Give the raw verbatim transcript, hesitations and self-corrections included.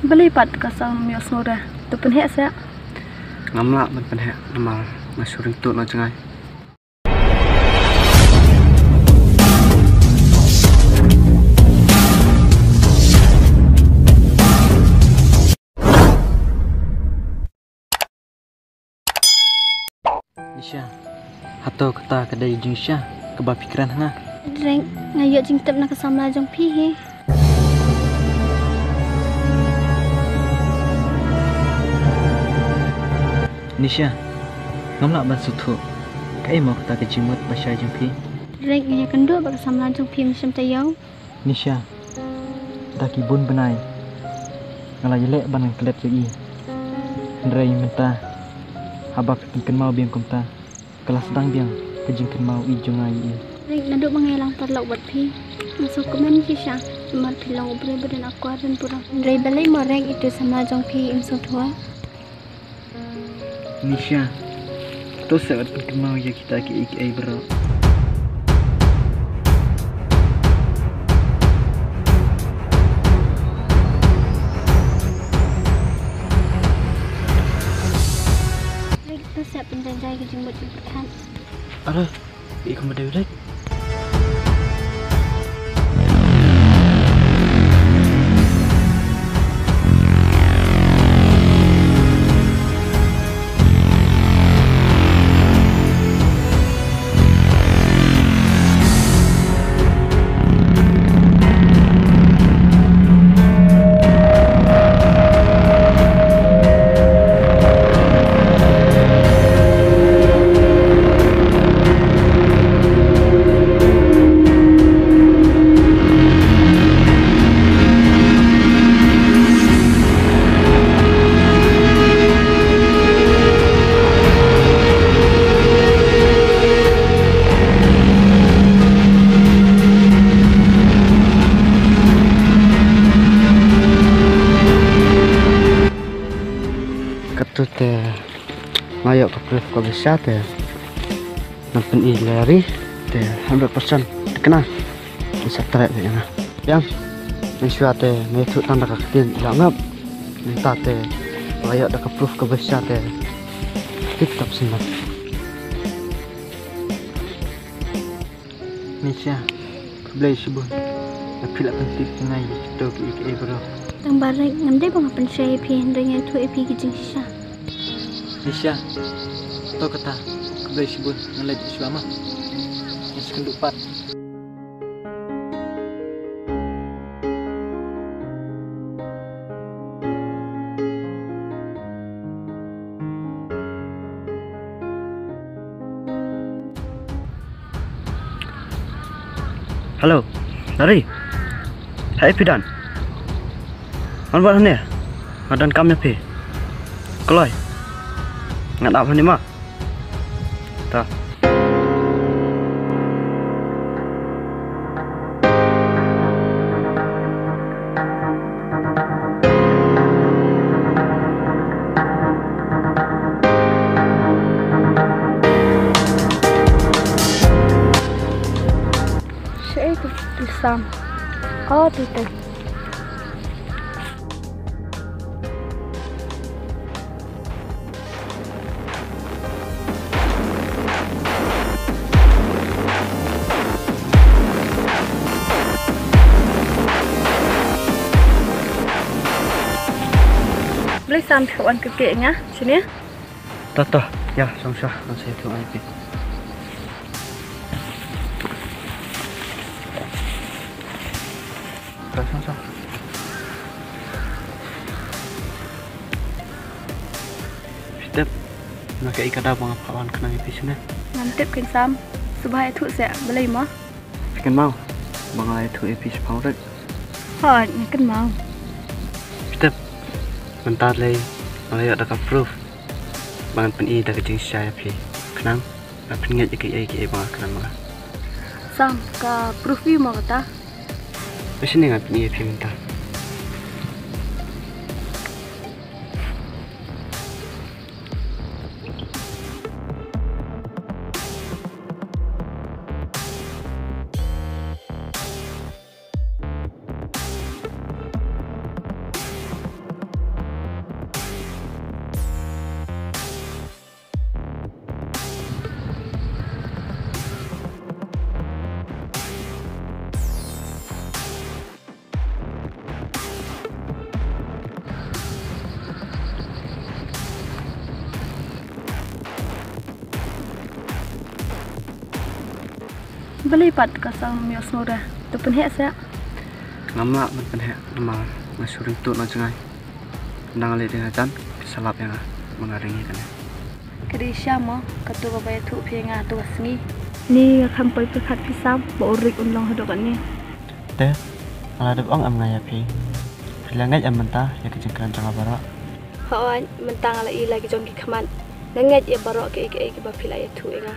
Balei pat ka song ym ïohsngew re? To pynheh seh. Ngam lah ban pynheh namar nga shu ring tuh na jngai. Nisha, hato kata ka dei jingshisha kaba phi kren ha nga? Dreng, nga ïoh jingtip na ka samla jong phi hi. Nisha, ngam lah ban sngewthuh. Kaei mo kata ka jingmut ba shai jong phi? Dreng, nga ïakynduh ba ka samla jong phi mynsiem taïew. Nisha, da ki bun bnai nga la ïaleh ban nang klet ïa i. Hynrei mynta haba ka pynkynmaw biang kumta, ka la sdang biang ka jingkynmaw i jong nga ïa i. Reng, naduh ba nga ïalang paralok bad phi, nga sngewkmen shisha namar phi long u briew ba don akor don burom. Hynrei balei mo Reng, itu samla jong phi im sngewthuh? Nisha, to sa wat pynkynmaw ïa kita kiei kiei baroh. Reng, to sa pynjynjar ka jingmut jingpyrkhat. Alah, i kumba dei u dei. Katto te nga ïoh ka proof kaba shisha te ngan pyni ïa ka diary te hundred percent te kane. Sa treh ïa nga. Biang. Mynshuwa te nga ïathuh tang da ka ktien ïa ngap. Mynta te nga ïoh da ka proof kaba shisha te tip top sien. Nisha, khublei shibun ba phi la pyntip ïa nga ïa kito kiei kiei baroh. Tang ba Reng, ngam dei ba nga pynshai ïa phi, hynrei nga ïathuh ïa phi ki jingshisha. Nisha, to kata, khublei shibun, nga leit shuwa ma. Nga sa kynduh pat. Hello, Nari. Haei phi don? Wan bad hangne. Nga donkam ïa phi. Kloi. Ngan ap hangne ma. Ta. Shaei tu, tu Sam. Oh, tu tu. Balei Sam phi wan kyrkieh ïa nga shane? To to, ïa shong sha, ngan sa ïathuh ïa phi. Phi tip na kaei ka daw ba nga phah wan khnang ïa phi shane? Ngam tip keiñ Sam. Sngewbha ïathuh seh, balei mo? Phi kynmaw ba nga la ïathuh ïa phi shaphang u Reng? Hooid, nga kynmaw. Phi tip, mynta lei nga la ïoh da ka proof ba ngan pyni da ka jingshisha ïa phi khnang ba phin ngeit ïa kiei kiei ba nga kren ma nga. Sam, ka proof hi mo kata? Ba shane ngan pyni ïa phi mynta. Balei pat ka sam ïohsngew re? To pynheh seh. Ngam lah ban pynheh namar nga shu ring tuh na jngai. Nang leh ding hajan ki sa lap ïa nga ba nga ring ïa kane. Ka dei sha mo kato kaba ïathuh phi ïa nga to ka sngi. Ni nga kham poi pyrkhat phi sam ba u Rik un long haduh katne. Te nga la dep ong em nga ïa phi. Phi la ngeit em mynta ïa ka jingkren jong nga baroh? Hooid, mynta nga la i la ki jong ki khmat. Nga ngeit ïa baroh kaei kaei kiba phi la ïathuh ïa nga.